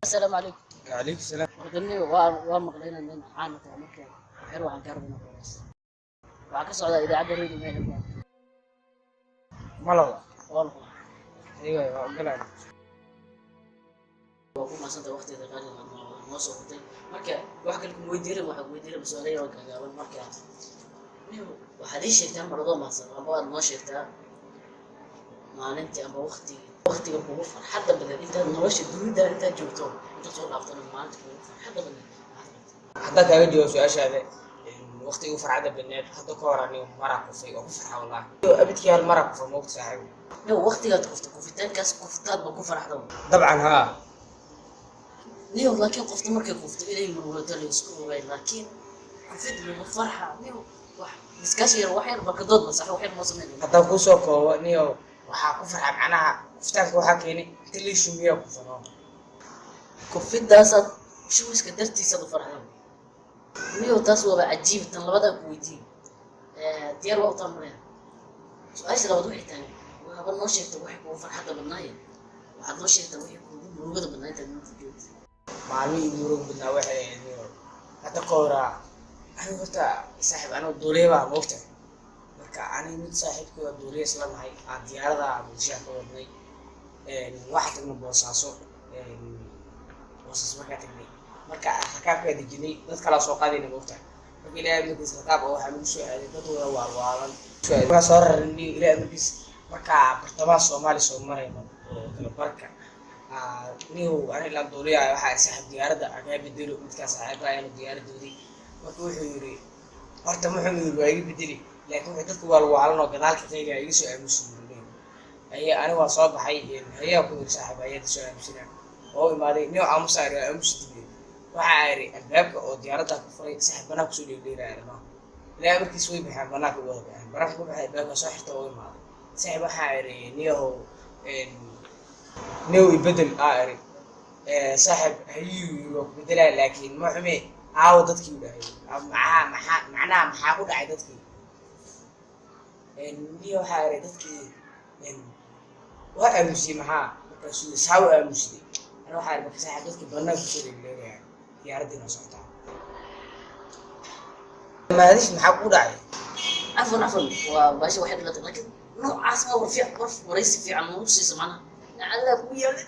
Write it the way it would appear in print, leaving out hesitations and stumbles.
Asalaamu calaykum. Calaykum salaam. Wardani waa maqlay inaan nin caan tahay. Marka waxyar waxaan kaa rabaa inaan wareysto. Waxaa ka socdaa idaacadda radio meel hebel. Malaba. Waa la Iyaga waa ogolaan. Waa ku mahadsantahay waqtigeeda qaaliga aad noo soo qotay. Marka wax kale kuma weydiirin, waxaa ku weydiirin su'aalo yar oo gaagaaban. Marka niyow, waxaad ii sheegtaa mar adoo mahadsan amba aad noo sheegtaa maalintii amba waqtiga kugu farxadda badan intaad nolosha dunida intaad joogto, intaad soo dhaaftana, maalinta kugu farxadda badan maxaad qabtay? Haddaan kaaga jawaab su-aashaada, waqti ugu farxadda badneed, hadda ka hor anigu maraa kufay oo ku farxa wallahi. Abidkii hal maraa kufa, moogta saaxiib. Niyow, waqtigaad kufta, kufitaankaas kuftaad ba ku farxda? Dabcan haa. Niyow, laakiin qofta markay kufto inay murugooto la isku ogay, laakiin kufid lagu farxa, niyow, wax iskaashi yar, wax yar barkadood ba sax, wax yar noo sameyn. Haddaan kuusoo koobo niyo, waxaa ku farxa, macnaha kufitaanka waxaa keenay inta lii shumiyaa kufano. Kufidaasaad shuwiska dartiisaad u farxda? Niyow, taas waaba cajiib. Tan labaad aan ku weydiiyo, diyaar waa u taamuraya. Su-aasha labaad waxay tahay, waxaaba noo sheegta waxay kugu farxadda badnaaye, waxaad noo sheegtaa wixii kugu murugada badnaa intaad maanta joogto. Maalmihii murug badnaa waxay ahayd niyo, hadda ka horaa anigu horta saaxiib anigu duuliye baa, moogta. Marka aniga mid saaxiibkooda duuliye isla nahay aan diyaarada Muqdisho ka wadnay. Waxaa tagnay Boosaaso. Boosaaso markaa tagnay, marka rakaabkaa dejinay, dad kalaa soo qaadayna, moogta. Marka Ilaahay markiis rakaab oo waxaa lagu soo aaday dad wada waalwaalan. Markaa soo rarnay, Ilaahay markiis markaa bartamaha Soomaaliya soo marayno oo kala barka, niyow, aniga ilaa duuliyaha waxaa saaxiib diyaaradda agaa bedelo midkaa saaxiiba ayaanu diyaaradoodii. Marka wuxuu yiri, horta muxuu yiri, waa iga bedeli, laakiin wuxuu dadku waalwaalan oo gadaalka qaylaya iga soo aamusi yiri. Haye, aniga waa soo baxay. Hayaa ku yiri saaxiib, ayaada soo aamusina oo imaaday. Niyow, aamusa ari, waa aamusi diiday. Waxaa iri albaabka oo diyaaradda ku furay, saaxiib, banaanka kusoo dheerdheeraya arrimaha. Ilaahay markiis way baxeen, banaanka u wada baxeen, banaanka ku baxay, albaabka soo xirta oo imaaday. Saaxiib, waxaa iri, niyahow, niyow, ibedel aa iri. Saaxiib, hayuu yiri, waa ku bedelaa, laakiin ma xume aawo dadkii u dhahay, maxaa macnaha maxaa ku dhacay dadkii? Niyo, waxaa iri dadkii waa aamusiyey. Maxaa markaasuu yiri, saa u aamusiyey? Ana waxaa iri, marka saaxiib, dadkii banaanka kusoo dheerdheeraya, diyaaraddiina socotaa, maadish, maxaa ku dhacay? Cafwan, cafwan, waa baasha waxay dhalatay, laakiin noocaas ma war fiican, war waraysi fiican nagu siisa, macnaha nacallaa kugu yaala.